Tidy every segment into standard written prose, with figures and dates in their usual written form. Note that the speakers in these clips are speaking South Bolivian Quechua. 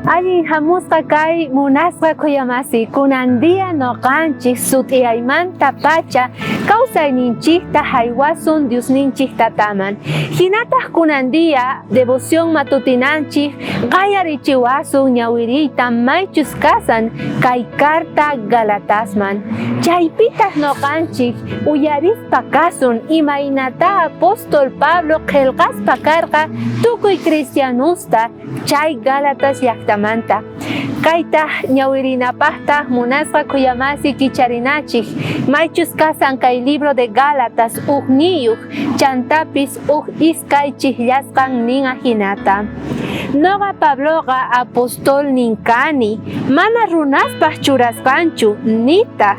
Allin hamusqa kay munasqa khuyamasi kunan día noqanchik sut'iyaymanta pacha kawsayninchikta haywasun Diosninchik tataman. Hinataq kunan día devoción matutinanchik qayarichiwasun ñawiriyta maychus kasan kay carta Galatasman. Chaypitaq noqanchik uyarispa kasun imaynatá apóstol Pablo qhelqaspa karqa tukuy cristianosta chay Gálatas llajtamanta. Kaytaj ñawirinapajtaj munasqa khuyamasi kicharinachej, maychus kasan kay libro de Gálatas ujniyuj, chantapis uj iskay chijllasqan nin ajinata. Noqa Pabloqa apostolnin kani, mana runaspaj churasqanchu, nitaj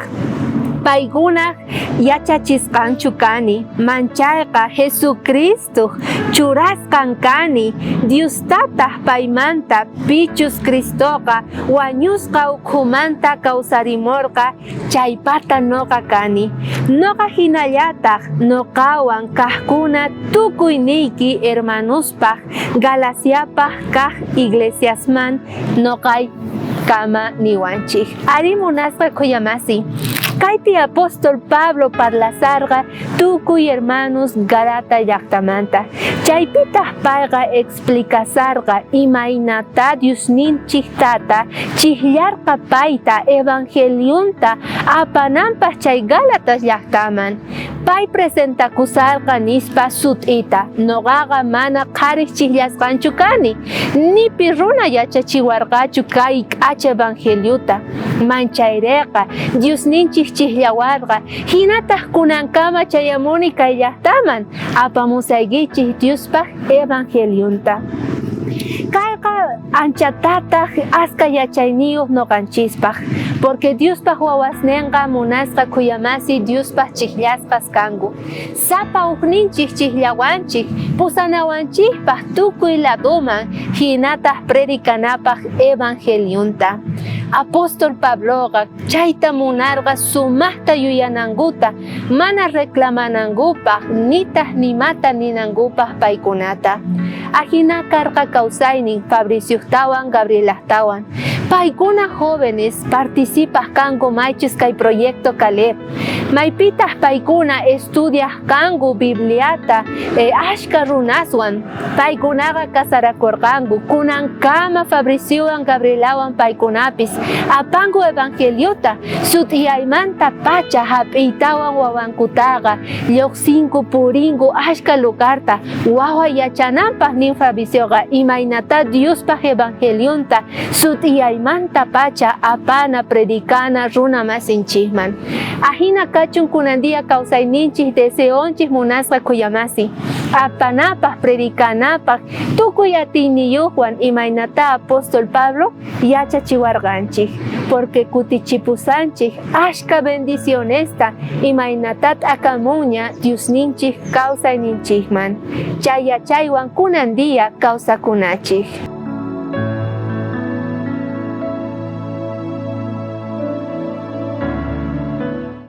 paykunaj yachachisqanchu kani, manchayqa Jesucristoj churasqan kani, Diostataj paymanta pichus Cristoqa wañusqa ukhumanta kawsarimorqa chaypata noqa kani. Noqa jinallataj noqawan kajkuna tukuyniyki hermanospaj Galaciapaj kaj iglesiasman noqay kama niwanchej. Arí munasqa khuyamasi, kaypi apóstol Pablo parlasarqa tukuy hermanos Galata llajtamanta. Chaypitaj payqa explicasarqa imaynatá Diosninchej Tata chijllarqa payta evangelionta apananpaj chay Gálatas llajtaman. Pay presentakusarqa nispa sut'ita, Noqaqa mana qharej chijllasqanchu kani, ni pi runa yachachiwarqachu kay k'acha evangeliota. Manchayreqa Diosninchej chijllawarqa, jinataj kunankama chayamuni kay llajtaman apamusaykichej Diospaj evangelionta. Kayqa anchatataj aska yachayniyoj noqanchispaj, porque Diospaj wawasnenqa munasqa khuyamasi Diospaj chijllasqas kanku. Sapa ujninchej chijllawanchej pusanawanchejpaj tukuy ladoman, jinataj predicanapaj evangelionta. Apóstol Pabloqa chayta munarqa sumajta yuyanankuta, mana reclamanankupaj, nitaj nimata ninankupaj paykunata. Ajina karqa kausaynin Fabriciojtawan Gabrielajtawan. Paykuna jóvenes participaj kanku maychus kay proyecto Caleb. Maypitaj paykuna estudiaj kanku Bibliata ashkha runaswan. Paykunaqa casarakorqanku, kunankama Fabriciowan Gabrielawan paykunapis apanku evangeliota, sut'iyaymantapacha jap'iytawan wawankutaqa llojsinku purinku ashkha lugarta wawa yachananpaj nin Fabricioqa imaynatá Diospaj evangelionta sut'iyaymantapacha apana predicana runa masinchejman. Ajina kachun kunan día kawsayninchej deseonchej munasqa khuyamasi. Apanapaj, predicanapaj, tukuy atiyniyojwan imaynatá apóstol Pablo yachachiwarqanchej, porque kutichipusanchej ashkha bendicionesta imaynatá t'akamunña Diosninchej kawsayninchejman. Chay yachaywan kunan día kawsakunachej.